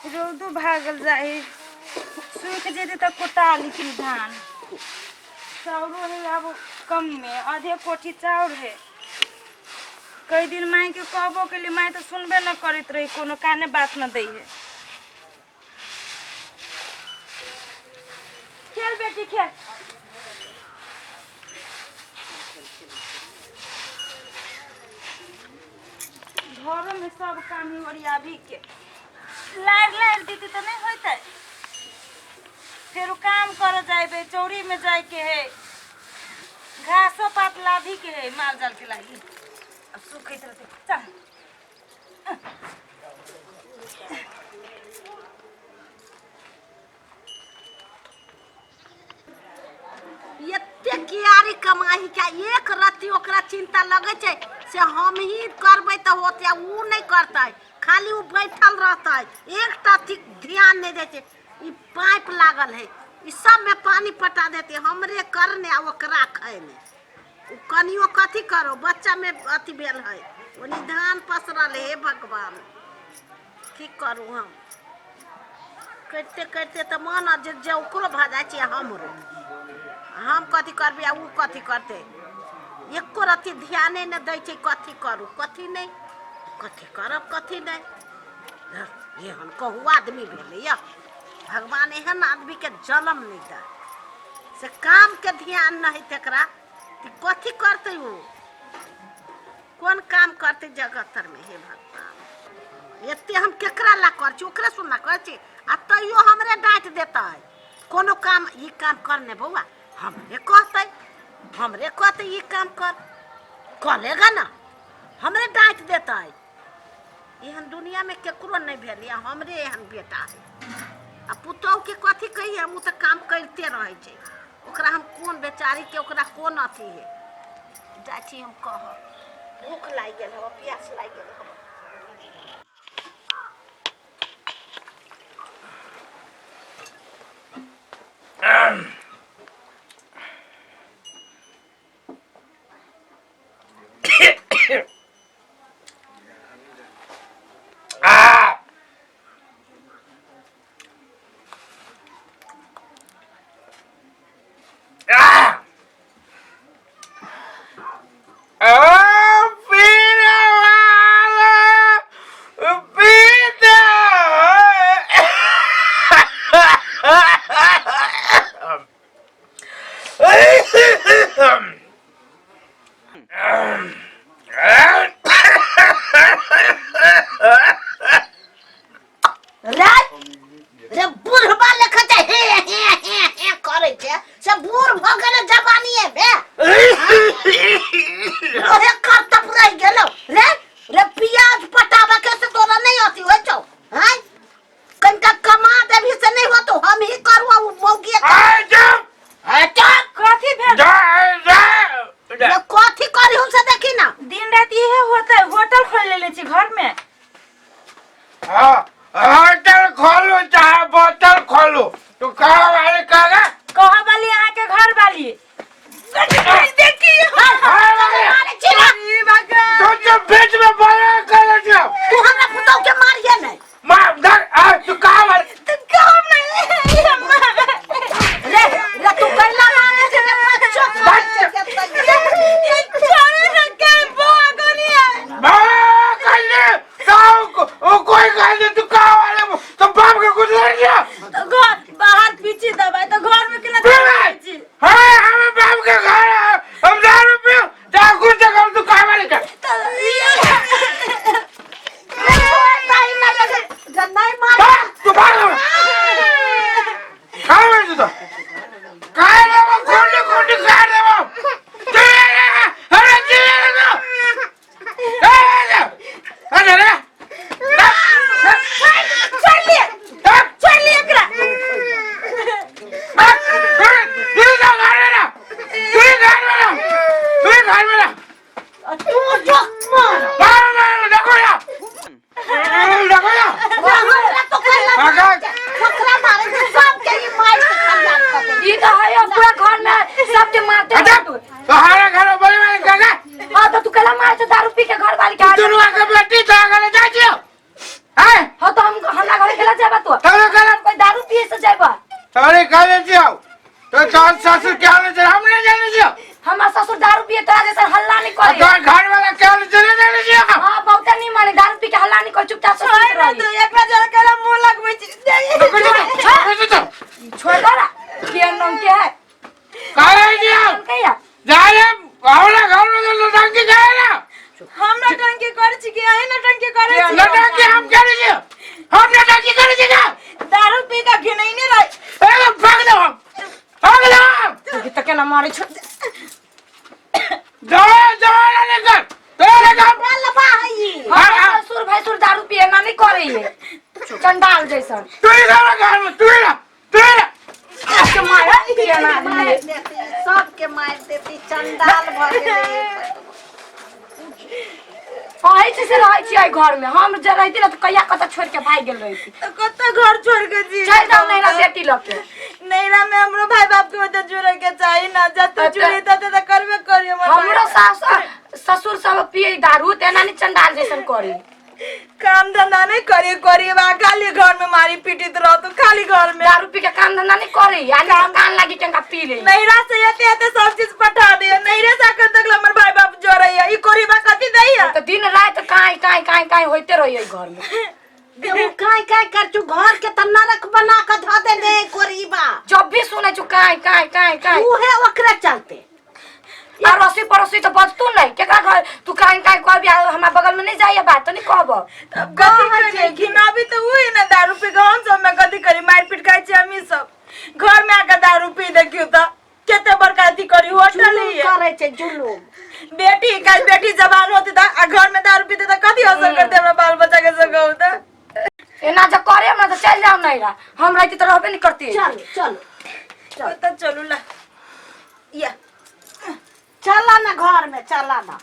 रौदो भागल जाइ सूखि जेतै तऽ कोटा लिखी धान। चाउरो है आब कम में, आधे कोठी चाउर है। कई दिन माई के कहबो केली, माई तऽ सुनबे न करैत रही, कोनो काने बात न दै है। खेल बेटी खेल। घरों में सब काम ही ओरियाबी के लारि लारि दीदी तऽ नहीं होतै। फेर काम करे जाइबे, चौरी में जाइके है, घासो पात लाभी के है माल जाल के लागी। अब सुखैत रहते। चल। एते कियारी कमाही के एक रत्ती ओकरा चिंता लगै छै से हम ही करबै तऽ होतै, आ उ नहि करतै, खाली उ बैठल रहतै, एकटा ध्यान नहि दै छै। ई पाइप लागल है, ई सबमे पानी पटा देतै, हमरे करने आ ओकरा खैने। उ कनियो कथी करो, बच्चामे अथी भेल है, ओनी धान पसरल है। हे भगवान, की करू हम? करिते करिते तऽ मन जे जे ओकरो भऽ जाइ छै हमरो। हम कथी करबै आ ओ कथी करतै? एको रत्ती ध्याने नहि दै छै। कथी करू, कथी नहि, कथी करब, कथी नहि। एहन कहू आदमी भेलैया? भगवान एहन आदमीके जन्म नहि दै से कामके ध्यान नहि तकरा। कथी करतै ओ? कोन काम करतै जगतरमे? हे भगवान, एते हम केकरा ला करै छी? ओकरे सुनना करै छी आ तैयो हमरे डाँटि देतै। कोनो काम, ई काम कर ने बौआ, हमरे कहतै, हमरे कहतै ई काम कर, कऽ लेगा ना, हमरे डाँटि देतै। एहन दुनियामे केकरो नहि भेल या हमरे एहन बेटा है। आ पुतोहुके कथी कहिए हम? ओ तऽ काम करिते रहै छै। ओकरा हम कोन बेचारीके, ओकरा कोन अथी है? जाइ छी हम कहब। भूख लागि गेल हव, प्यास लागि गेल हव। रे रे, बुढ़बा लेखा छै, हे हे हे हे करै छै से बूढ़ भऽ गेलै जवानीए मे, ओहे करतब रहि गेलौ। रे रे, प्याज पटाबे के से तोरा नहि अथी होइ छौ? हैं, कनिका कमा देबही से नहि होतो? हम ही करू आ उ मौगिए कथी भेल? रे, कथी करी से देखी ना। दिन रात इहे होता है। होटल खोल लेले छी घर में। हाँ, होटल खोलू चाहे बोतल खोलू, तू कहा वाली कहा? कहा वाली अहाँ के घर वाली। देखी। मारे छी ना। ई भगवान। तू तो बीच में बोला कर दियो। तू हमरा पुतहु के मारिए नहीं। माँ धर आ, तू कहा वाली? तो कहा नहीं। रे रे, तू कैला मारे छे रे? बच्चो छोड़ो ना, के बुआ गोलिया। माँ कल्ले तो कोई कह तू कहा वाले तो बाप के कुछ लड़ गया। तो घर बाहर पीछे दबाई तो घर में केना दबाई छी? हाँ, हमें बाप के घर है, हम दारू पियो चाहे कुछ कर, तू कहा वाले का? तो नहीं मार। तू भाग, कहा वाले तू? कहा रे वो खोटी खोटी कहा रे वो? अरे जी अरे अरे, छोड़ लिए, छोड़ लिए एकरा। तू जो मार। हमरा तो कैला ओकरा मारे छे सबके, ई मार के खलियान कर दे। ई तो है पूरा घर में सबके मारते हैं तू। हाँ तो तू कला मारे छे दारू पी के घर वाली के? हाँ तो हम हमरा घर खेला जाबा। हल्ला नहीं कर, चुपचाप से छोड़ सुइत ना रही। तू एकरा जरा केला मुंह लगबै छी। छोड़ दे ना के नाम के है काहे दिया नाम के है जाले हमरा घर में तो नौटंकी करे ना। हम नौटंकी करै छी कि अहीं नौटंकी करै छी? नौटंकी हम करे छी, हम नौटंकी करे छी का? दारू पी के घिनैने रह। ए भाग दो, हम भाग दो। तू तो केना मारे छोड़। दवा दवा ना कर तोरे काम। लफा है ई। हाँ, हाँ। ससुर भैंसुर दारू पिए ना नहीं करे ये चंडाल जैसन। तू ही सारा घर में तू ही ना, तू ही ना। के मारे पिए ना मारि आदमी। देती सबके, मारि देती, चंडाल भऽ गेलै। अही से रहै छियै घर में, हम जे रहती ना तो कहिया कतऽ छोड़ के भागि गेल रही। तऽ कतऽ घर छोड़ के जी? चलि जाउ नैहरा बेटी लऽ के। नैहरा में हमरो भाई बाप के ओते जुड़े के चाही ना, जते जुड़ी तते तऽ करबे करी हमर हमरो भाई। सास ससुर सब पिए दारू ते एना नहीं चंडाल जैसन करी। काम धंधा नहीं करी करी बा, खाली घर में मारी पीटित रह तू खाली घर में। दारू पी के काम धंधा नहीं करे यानी कान लागी के पी ले। नैहरा से एते एते सब चीज पठा दे, नैहरे से अखन तक हमर भाई बाप जोड़े है, ई कोरी बा कथी दै है? तो दिन रात काई काई काई काई होते रही घर में। उ काई काई कर चु, घर के त नरक बना के धऽ देले गरीबा। जब भी सुने छु काई काई काई काई। उहे ओकरे चलते। अड़ोसी पड़ोसी तो बजतू नहीं, केकरा घर तू काई काई कहबी, हमरा बगल में नहीं जाइए बात तो नहीं कहब। तब कथी करी? घिनाबी तो उहे ना दारू पी के, हम सब में कथी करी? मार पीट खाइ छी हमही सब घर में आके दारू पी। देखियो त केते बड़का अथी करी होटल जुलुम ही है। करै छै जुलुम। बेटी काल बेटी जवान होती त आ घर में दारू पीते त कथी असर करते हमरा बाल बच्चा के संग होता? एना जब करे हमरा तो चल जाओ नैहरा, हम रहती तो रहबे नहीं करती। चलो चलो। त चलू ला या। चला ना घर में, चला ना।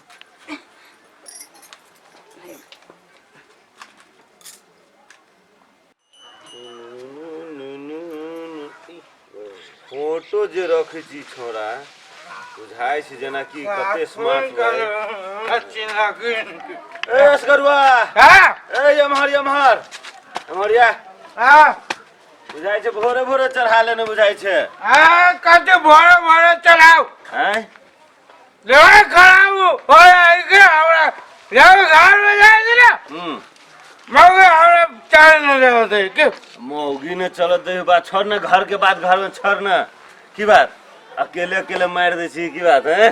फोटो जे रखै छी छोरा, बुझाइ छै जेनाकि कते स्मार्ट बा। ए असगरुआ। हाँ। ए एम्हर एम्हर एम्हर या। हाँ। बुझाइ छै भोरे भोरे चढ़ा लेने बुझाइ छै। हाँ, कते भोरे भोरे चलाओ। आँय? देवा खराब हो जाए के हमरा जब घर में जाए थे ना, मगर हमरा चल नहीं रहे थे के। मौगी ने चलत दे बात छोड़ न, घर के बात घर में छोड़ न, की बात अकेले अकेले मार दै छी, की बात है?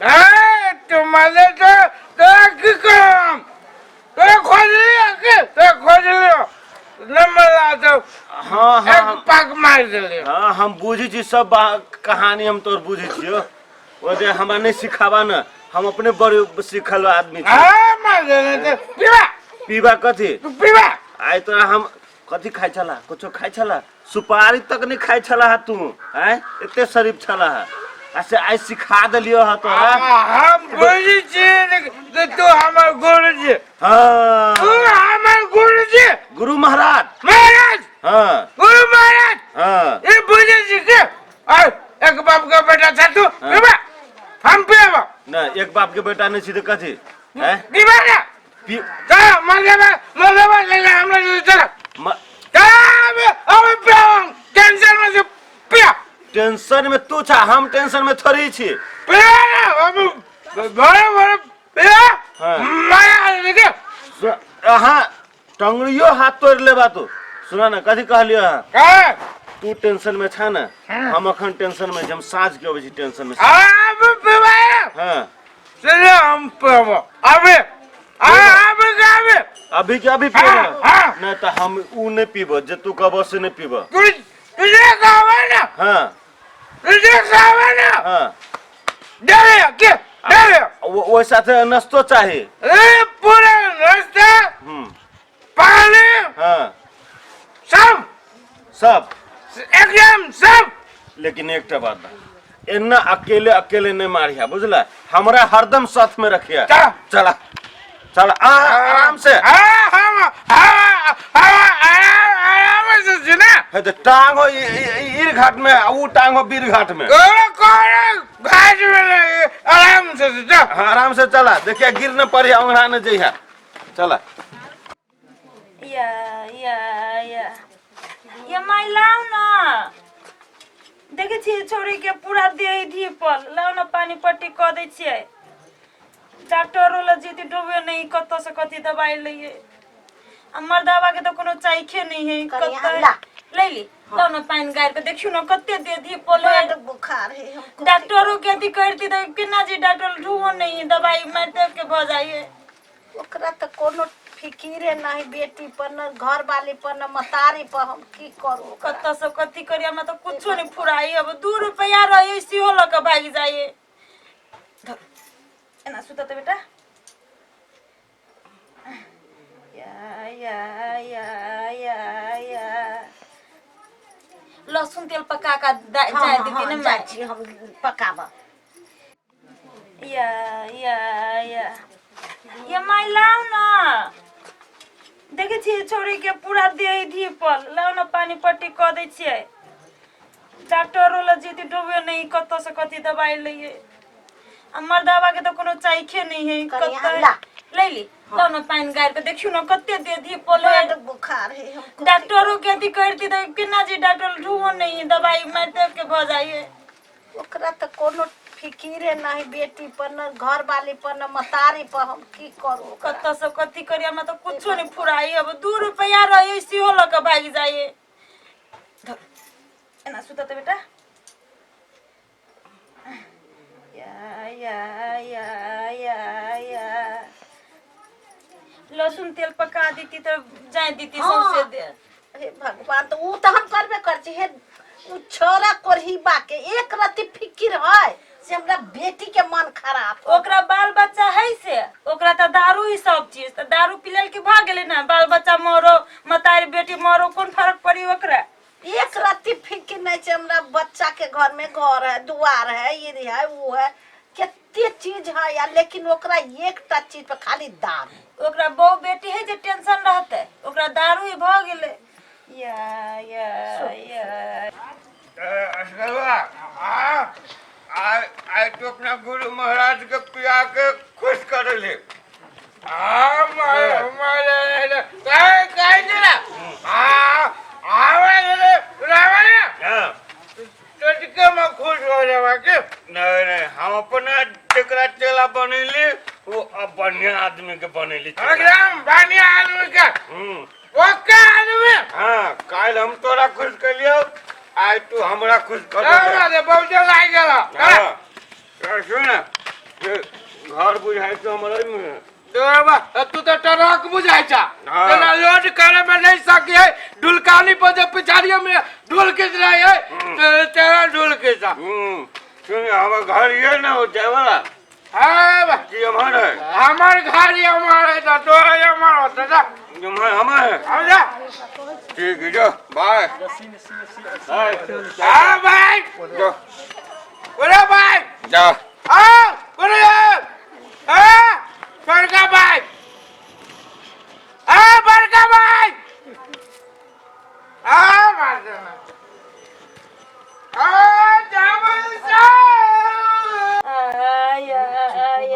अरे तो मजे तो तो की करम तो खोज लिया के तो खोज लियो नंबर ला तो। हाँ हाँ। एक पाक मार दिलियो। हाँ, हम बुझै छी सब कहानी, हम तोर बुझै छियो। ओ जे हमरा नहीं सिखाबा न, हम अपने बड़े सिखल आदमी छी। हाँ, मार देने तो पीवा। पीबा कथी? तू पीवा। आइ तोरा हम कथी खाइ छला? कुछो खाइ छला? सुपारी तक नहीं खाइ छला हा तू, आँय? एते शरीफ छला हा, आ से आइ सिखा देलियो हा तोरा। हम बुझै छी कि तू हमर गुरु जी। हाँ। तू हमर गुरु जी। गुरु महाराज। महाराज। हाँ। गुरु महाराज। हाँ। ये बुझै छी के और एक बाप का बेटा था तू। हाँ। पीवा, हम पीवा। ना एक बाप के बेटा नहीं छी तऽ कथी हैं? पीवा ना। पी। चल मजे मजे मजे हमरा चल। चल अब पिया, टेंशन में से पिया। टेंशन में तू छा, हम टेंशन में थोड़ी छी। पिया ना, अब भरे भरे पिया। हाँ। माया देखिए। अहाँ टंगड़ियो हाथ तोड़ लेबा तू। सुना ना, कथी कहलियो अहाँ? हाँ। तू टेंशन में छा ना, हम अखन टेंशन में छी, हम साँझ के अबै छी टेंशन में। अब पिया। हाँ। चलो हम पिया अबे अबे अबे। अभी के अभी पीबो? हाँ, हाँ। नहीं तो हम ऊ नहीं पीबो जे तू कहबो से नहीं पीबो। तू तुझे कहबे ना। हाँ। तुझे कहबे ना। हाँ। दे के दे। ओहि साथे नाश्तो चाही। ए पूरा नाश्ता। पानी। हाँ। सब। सब। एकदम सब। लेकिन एकटा बात बा, एना अकेले अकेले नहीं मारिया, बुझला? हमरा हरदम साथ में रखिया। चल। चला चला, आ आराम से। हाँ, हम हम हम आराम आराम से सुना। है तो टांग हो ईर घाट में, आ ऊ टांग हो बीर घाट में। कोनो कोनो घाट में नहीं, आराम से चल। हाँ, आराम से चला, देखिया गिर न पड़ी, औंघरा न जइहा, चला। या या या या माई, लाउ न, देखै छियै छौड़ी के पूरा देह धीपल। लाउ न, पानी पट्टी कऽ दै छियै। डॉक्टरो लग जेती डूबे नहीं, कतऽ से कथी दवाई लइए। आ मर्दाबा के तऽ कोनो चाइखे नहीं है। कनिया, कत्ते ला। ले ली, लाओ ना पानि गारि के देखियौ ना कते दे दी पोले। बड बुखार है हमको। डॉक्टरों के अथी करती तऽ केना जे डॉक्टर ढूंढो नहीं है, दवाई मारिते के भऽ जाइए। ओकरा तऽ कोनो फिकिरे नहीं बेटी पर, न घर वाली पर, न मतारी पर। हम की करू ओकरा? कतऽ से कथी करी, हमरा तऽ कुछो नहीं फुराई। अब 2 रुपया रहे सेहो लऽ के भागि जाइए। धर, एना सुतत बेटा। या या या या या, लहसुन तेल पका का जाय दीदी ने। जाइ माय छी हम पकाबऽ। या या या या, माय लाउ ना, देखै छियै छौड़ी के पूरा देह धीपल। लाउ ना, पानी पट्टी कऽ दै छियै। डॉक्टरो लग जेती डूबे नहीं, कतऽ से कथी दवाई लइए। आ मर्दाबा के तऽ कोनो चाइखे नहीं है। कनिया, कत्ते ला। ले ली, लाओ ना पानि गारि के देखियौ ना कते देह धीपल है। बड बुखार है हमको। डॉक्टरों के अथी करती तऽ केना जे डॉक्टर ढूंढो नहीं है, दवाई मारिते के भऽ जाइए। ओकरा तऽ कोनो फिकिरे नहीं बेटी पर, न घर वाली पर, न मतारी पर। हम की करू ओकरा? कतऽ से कथी करी, हमरा तऽ कुछो नहीं फुराई। अब 2 रुपया रहे सेहो लऽ के भागि जाइए। धर, एना सुतत बेटा। या या या या या, लहसुन तेल पका देती तऽ जाय देती सौंसे दे। हे भगवान, तऽ ऊ तऽ हम करबे कर छी। हे, ऊ छोरा कोरहीबा के एक रत्ती फिकिर है से हमरा बेटी के मन खराब हो। ओकरा बाल बच्चा है से ओकरा तऽ दारू ही सब चीज, तऽ दारू पी लेल के भऽ गेलै ने। बाल बच्चा मरो, मतारी बेटी मरो, कोन फर्क पड़ी ओकरा? एक रत्ती फिकिर नहीं छै हमरा बच्चा के। घर में घर है, दुआर है, ये है, वो है, कते चीज है या, लेकिन ओकरा एकटा चीज पर खाली दारू। ओकरा बहु बेटी है जे टेंशन रहतै? ओकरा दारू ही भऽ गेलै। या या या। असगरवा आ आ, आइ तो अपना गुरु महाराज के पिया के खुश कर ले। आ मारे काय काय ना आ आवे रे रावण। हाँ। टटके में खुश हो जावा के। नहीं नहीं, हम अपना जेकरा चेला बनैली वो अब बढ़िया आदमी के बनैली चेला। एकदम बढ़िया आदमी के। ओके आदमी। हाँ, काल्हि हम तोरा खुश कलियौ, आइ तू हमरा खुश कर। अरे बहुत लागि गेल। हाँ, सुन, ये घर बुझाइ छौ हमर एहिमे। तू तऽ ट्रक बुझाइ छ। हाँ। तेना लोड करे में नहीं सकी है, ढुलकानी पर जब पिछाड़िए में ढुल खींच रही है तो तेरा ढुल खींचा। सुन, हमर घर ये ना हो जाए वाला। हाँ। कि हमार है? हमार घर ये हमार है तो तोरा ये हमार होता था। हमार हमार है। हम जा। ठीक है, जो बाय बाय। हाँ भाई। जो। बोलो भाई। जा। हाँ बोलो, हाँ बड़का भाई, हाँ बड़का भाई, हाँ मार देना, हाँ जामुन साहब। आय आय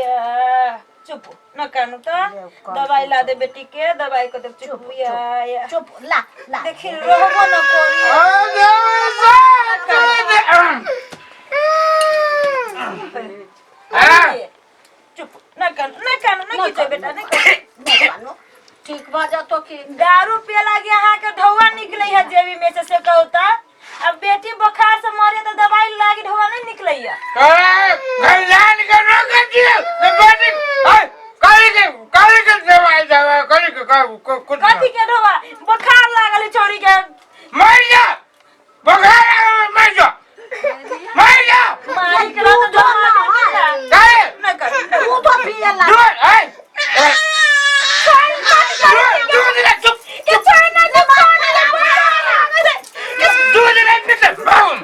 आय, चुप न कानू तऽ दवाई ला दे बेटी के, दवाई को दे। चुप या या। चुप, ला ला। देखी रहबो न करी। हाँ जामुन साहब। हाँ। चुप, न कानू, न कानू, न खींचो बेटा, न कानू। नहि कानू, ठीक भऽ जतो की। दारू पिए लागी अहाँ के ढौआ निकले है जेबी में से, से कहू तऽ अब बेटी बुखार से मरे तऽ दवाई लागी ढौआ नहीं निकले है। अरे कल्याण के रोक दियो तो बेटी, ओए करी के करी के दवाई दवाई करी के कुछ। कथी के ढौआ? बुखार लागल है छोरी के। मर जा, बुखार आ गया, मर जा, मर जा। मारी के रात ढौआ निकले। अरे न कर। दूधो पिए ला। दूध ए दूध दूध ले, चुप। के छोड़ ना, के छोड़ ना। दूध नहीं पीते, बम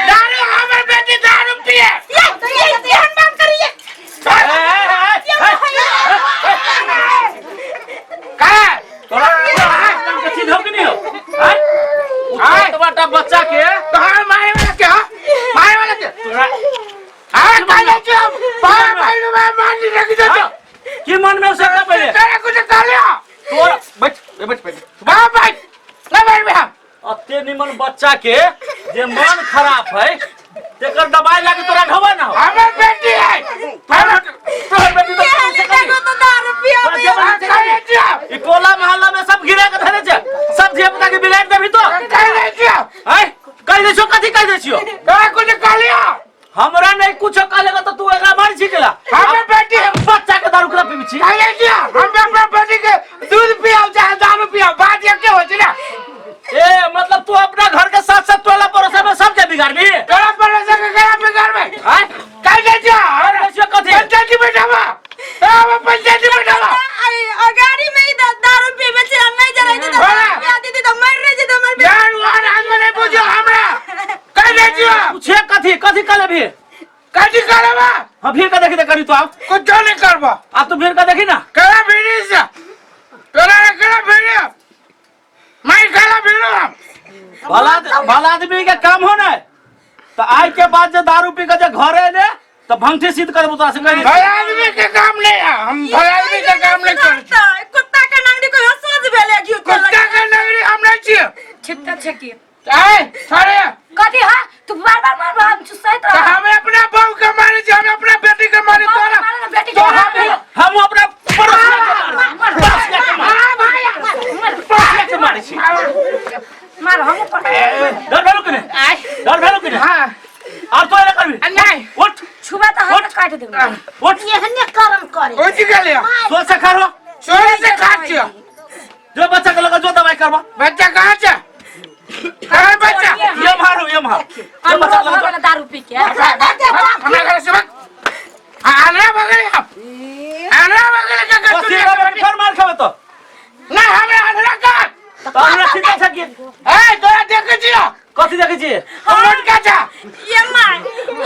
दारू, हमर बेटी दारू पिए। ये ये ध्यान बंद करिए। का तोरा नाम के चीज हो कि नहीं हो? आय उ आय। छोट बाटा बच्चा के। तोहर मारे वाला के, हाँ मारे वाला के। तोरा हाँ काहे चुप बाबा भाई मैं मान नहीं रखी तो की मन में उसे पहिले? तेरा कुछ कर लिया। तोरा बैठ ए, बैठ बैठ। बाबा भाई ना बैठ बे हम। अते निमन बच्चा के जे मन खराब है तेकर दवाई लागे तोरा ढोबा ना हो। हमर बेटी है, हमर तोहर बेटी तो ये तू से करी। तो दारू पिया। तोरा जे मन से करी। काहे ई टोला मोहल्ला में सब गिरा के धरे छै, सब धिया पुता के बिगाड़ देबी तो। कहि दै छियौ। आय कहि दै छियौ, कथी कहि दै छियौ? तोरा कुछ कहलियौ? हमरा नहीं कुछ कहलेगा तो तू एकरा मार छी केला? हमे बेटी बच्चा के दारू केला पीबी छी? कहि दै छियौ, हम अपना बेटी के दूध पियाउ चाहे दारू पियाउ, बात एके होइ छै ने। ए मतलब तू अपना घर के साथ साथ टोला पड़ोसा में सब के बिगाड़बी? टोला पड़ोसा के केना बिगाड़बै? आय कहि दै छियौ। कहि दै छियौ कथी? पंचायती बैठाबा, पंचायती बैठाबा। अगाड़ी में ही दारू पीबे छै, हम नहीं जरै छै। बोला। पिया दीदी तो मर रहे छै, तो मर। यार वहाँ आदमी नहीं पूछो हमरा। कहि दै छियौ। पूछे कथी कथी कहले भी? कथी करबा? हाँ, भीड़ का देखी तो करी तो आप कुछो नहीं करबा। आप तो भीड़ का देखी ना। केना भीड़ी से तोरा केना भीड़ी मैं केना भीड़ो हम। भला भला आदमी के काम हो ना तो आय के बाद जे दारू पी के जे घरे ने तो भंगठी सिद्ध करबो तोरा से कहि। भला आदमी के काम नहीं है, हम भला आदमी के काम नहीं करै छी। कुत्ता के नांगड़ी को सोच भेले घी। कुत्ता के नगरी हम नहीं छियै। छिपता छै की? आय थोड़े। कथी? हाँ, तू बार बार मार हम चुसैत तो रह। हम अपना बहू के मारे छी, हम अपना बेटी के मारे। बहू के तोरा मारे ना, बेटी के तोरा मारे। हम अपना पड़ोसिया के मारे, पड़ोसिया के मारे, हाँ भाई, पड़ोसिया के मारे छी। मार हम पर। डर भेलो कि नहीं? डर भेलो कि नहीं? हाँ। आब तो एना करबी? नहीं। उठ। छुबा तऽ हाथ काटि देबै। उठ। एहने कर्म करे। उठ गेलियो। सोच से खा लो। चोरी से खा छियो। जो बच्चा के लगा जो दवाई करबा। बच्चा कहाँ छै? कहाँ बच्चा? ये मारो, ये मारो, जो बच्चा के हमरो लगा। भऽ गेल दारू पी के। हमरा घर से आना बगल, आना बगल के। तो सीधा बैठ, फिर मार खाबे तो। ना, हमरा आना का तो हमरा सीधा सकी। ए तोरा देखे छियो? कथी देखै छियै? हम मोटका छा। ये माय,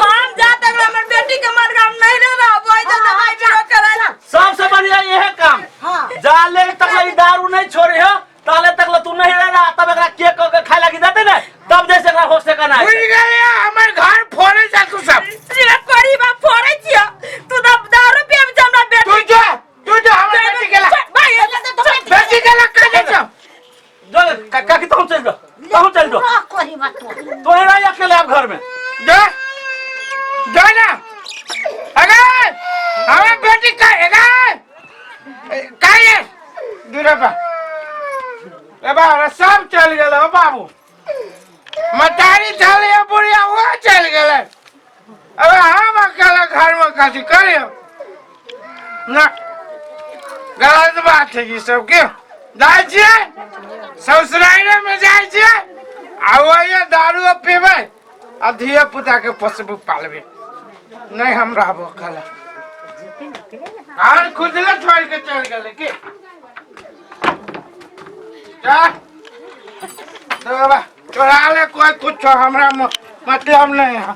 हम जा तक हमर बेटी के मर हम नहीं रह रहबो तो दवाई बीरो करल। सबसे बढ़िया यह काम। हाँ। जाले तक ई दारू नहीं छोड़े हो ताले तक तू नहीं रह, तब एकरा के कह के खाए लागी देते ने, तब जैसे एकरा होश से करना बुझ गेलियो, हमर घर फोड़े छ तू सब। सिर्फ करी बा फोड़ै छियो, तू तो दारू पीब छ हमरा बेटी। तू जो, तू जो हमर बेटी के ला। भाई, बेटी के ला कह दे छो। जो काका की तहु चल जो, तहु चल जो। रह कोही बात तू। तो ही रह अकेले आप घर में। जो जो ना, अगर हमर बेटी का अगर का ये दूर बा ए बा, सब चल गेल हो बाबू। मतारी चल ये, बुढ़िया वो चल गेलै। अब हम अकेला घर में कथी करियो ना? गलत बात है ई सब के। जाइ छियै ससुराइरे में, जाइ छियै आ वही दारू पीबै आ धिया पुता के पोसबू पालबै। नहीं, हम रहबो अकेला। आर खुदले छोड़ के चल गेलै की? जा तो बाबा, चोरा ले कोई कुछ, हमरा मतलब नहीं है।